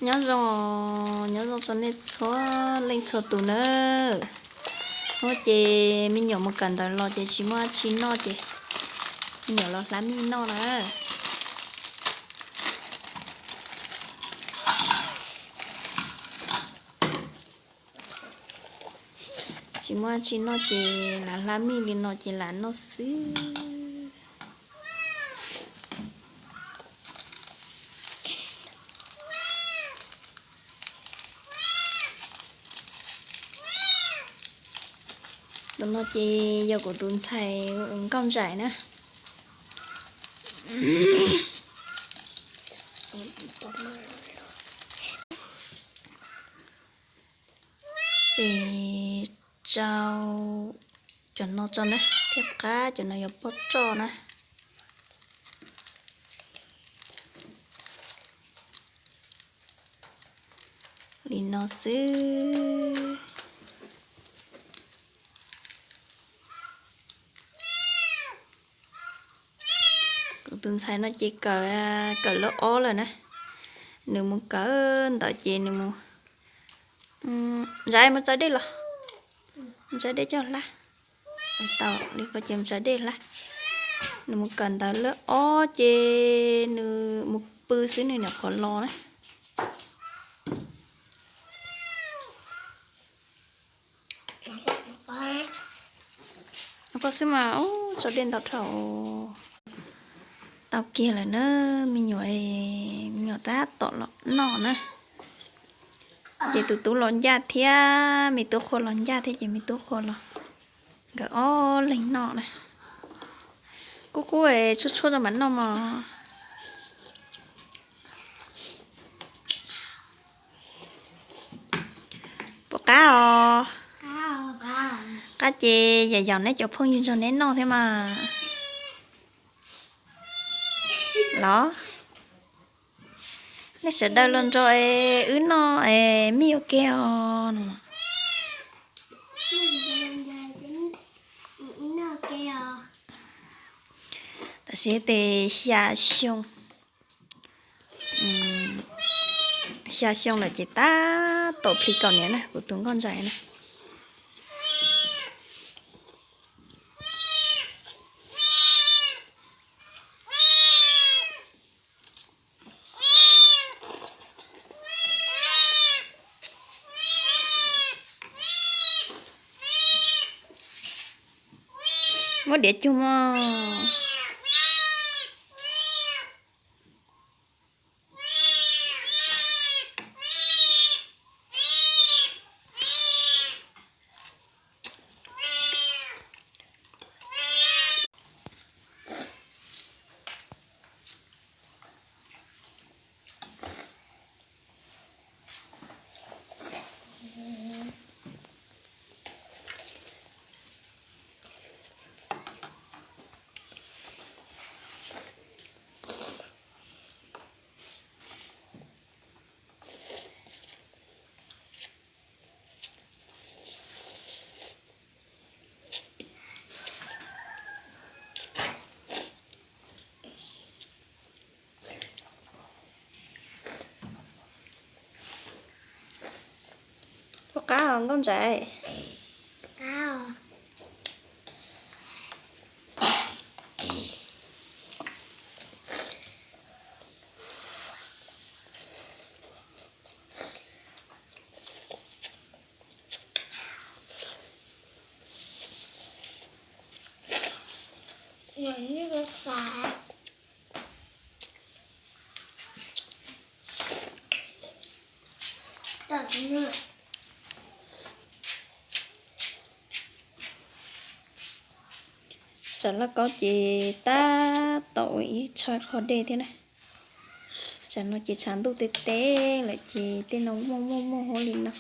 Nyob zoo, nyob zoo rau nej txhua leej txhua tus nawb. Hnub ces me nyuam mus kawm ntawv los ces tsis muaj tsi noj ces me nyuam los hlab mij noj na. Tsis muaj tsi noj ces lam hlab mij li no ces lam noj xwb. Tus no ces yog kuv tus ntxhais nkauj ntsais na. Ces tsau cov no tso na, thiab qab cov no yuav poj roj na. Li no xwb. Kuv tus ntxhais no ces kawm, kawm lab ob lawm na. Nws mus kawm ntawd ces nws mus, Ntxhais mus tsaws dej los, tsaws dej coj hlab. Tau li ko ces mus tsaws dej hlab. Nws mus kawm ntawv lab ob ces nws mus pw xwb nws nyuam qhuav los na. Koj xwb mas, ub, tsaws dej ntau dhau. Tau kiag lawm na, me nyuam, me nyuam tab tom los noj na. Ces tus tub los ncaj thiab, me tub qhua los ncaj thiab ces me tub qhua los, nkawd ob leeg noj na. Kub kub es tshuaj tshuaj rau mam noj mog. Puas qab os? Qab ces yam yaum neb cov phooj ywg nrog neb noj thiab mas. Los, nej sawv daws los nrog wb noj es mij ua ke os no. Tam sim tes xya xyoo, xya xyoo lawm ces tab tom plhis kaum niam na, kuv tus nkauj ntsais na. Muab diav cug mog. Puas qab os nkauj ntsais? Tsam laj kaub ces tab tom ua ib tshav qho dej thiab na. Tsam no ces tshav ntuj teb teb lawm ces tej no muaj muaj muaj huab li no.